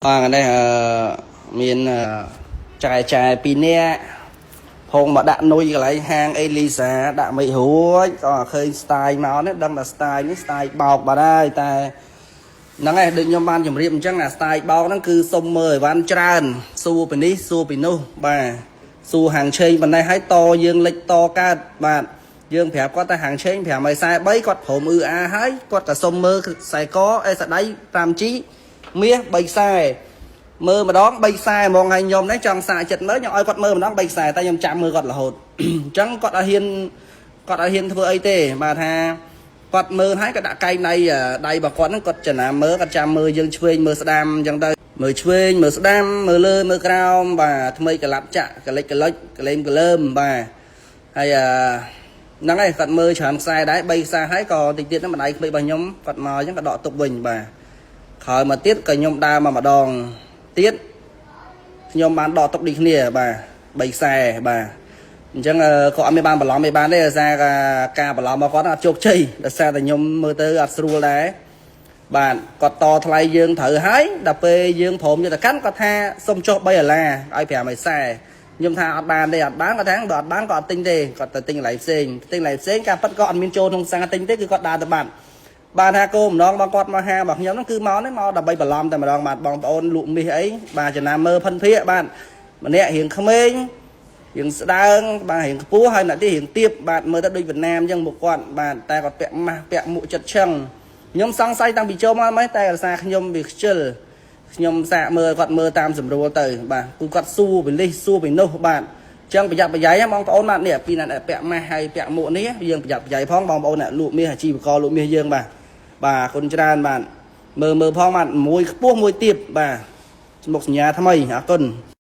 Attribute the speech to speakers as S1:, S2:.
S1: បាទនេះអឺមានអឺចែចែពីរនាក់ផងមកដាក់នុយកន្លែងហាងអេលីសាដាក់មិនរួចក៏ឃើញ style មកនេះដឹងថា style នេះ style បោកបាត់ហើយតែហ្នឹងហើយដូចខ្ញុំបានជម្រាបអញ្ចឹងអា style បោកហ្នឹងគឺសុំមើលអីវ៉ាន់ច្រើនសួរពីនេះសួរពីនោះបាទសួរហាងឆេងប៉ុណ្ណេះហើយតយើងលិចតកើតបាទយើងប្រាប់គាត់តែហាងឆេង543គាត់ព្រមអឺអាហើយគាត់ក៏សុំមើលខ្សែកអេសដៃ 5G មាស3ខ្សែមើលម្ដង3ខ្សែហ្មងហើយខ្ញុំនេះចង់សាកចិត្តមើលខ្ញុំឲ្យគាត់មើលម្ដង3ខ្សែតែខ្ញុំចាំមើលគាត់រហូត អញ្ចឹងគាត់អត់ហ៊ានគាត់អត់ហ៊ានធ្វើអីទេបាទថាគាត់មើលហើយក៏ដាក់កែងដៃដៃរបស់គាត់ហ្នឹងគាត់ចំណាំមើលគាត់ចាំមើលយើងឆ្វេងមើលស្ដាំអញ្ចឹងទៅមើលឆ្វេងមើលស្ដាំមើលលើមើលក្រោមបាទថ្មីកឡាប់ចាក់កលិចកលិចកលេមកលើមបាទហើយអឺហ្នឹងហើយគាត់មើលច្រើនខ្សែដែរ3ខ្សែហើយក៏តិចទៀតហ្នឹងម្ដាយក្មេករបស់ខ្ញុំគាត់មកអញ្ចឹងក៏ដកទុកវិញបាទក្រោយមកទៀតក៏ខ្ញុំដើរមកម្ដងទៀតខ្ញុំបានដកទុកដូចគ្នាបាទ3ខ្សែបាទអញ្ចឹងក៏អត់មានបានបន្លំអីបានទេដោយសារការបន្លំរបស់គាត់អត់ជោគជ័យដោយសារតែខ្ញុំមើលទៅអត់ស្រួលដែរបាទគាត់តថ្លៃយើងត្រូវហើយដល់ពេលយើងព្រមយកទៅកាន់គាត់ថាសុំចុះ3ដុល្លារឲ្យ5ឲ្យ40ខ្ញុំថាអត់បានទេអត់បានគាត់ថាបើអត់បានក៏អត់ទិញទេគាត់ទៅទិញកន្លែងផ្សេងទិញកន្លែងផ្សេងការប៉ិតក៏អត់មានចូលក្នុងផ្សារទិញទេគឺគាត់ដើរទៅបាត់បាទថាគោម្ដងបងគាត់មកហារបស់ខ្ញុំហ្នឹងគឺមកនេះមកដើម្បីបន្លំតែម្ដងបាទបងប្អូនលក់មាសអីបាទចំណាំមើលផិនភាកបាទម្នាក់រៀងក្មេងរៀងស្ដើងបាទរៀងខ្ពស់ហើយអ្នកទីរៀងទៀបបាទមើលទៅដូចវៀតណាមអញ្ចឹងមុខគាត់បាទតែគាត់ពាក់ម៉ាស់ពាក់មួកចិត្តឆឹងខ្ញុំសង្ស័យតាំងពីចូលមកម៉េចតែរសារខ្ញុំវាខ្ជិលខ្ញុំសាកមើលគាត់មើលតាមស្រួលទៅបាទគឺគាត់សួរពីនេះសួរពីនោះបាទអញ្ចឹងប្រយ័ត្នប្រយែងបងប្អូនបាទនេះពីអ្នកពាក់ម៉ាស់ហើយពាក់មួកនេះយើងប្រយ័ត្នប្រយែងផងបងប្អូនអ្នកលក់មាសអាជីវករលក់មាសយើងបាទបាទអរគុណច្រើនបាទមើលមើលផងបាទមួយខ្ពស់មួយទៀបបាទមុខសញ្ញាថ្មីអរគុណ។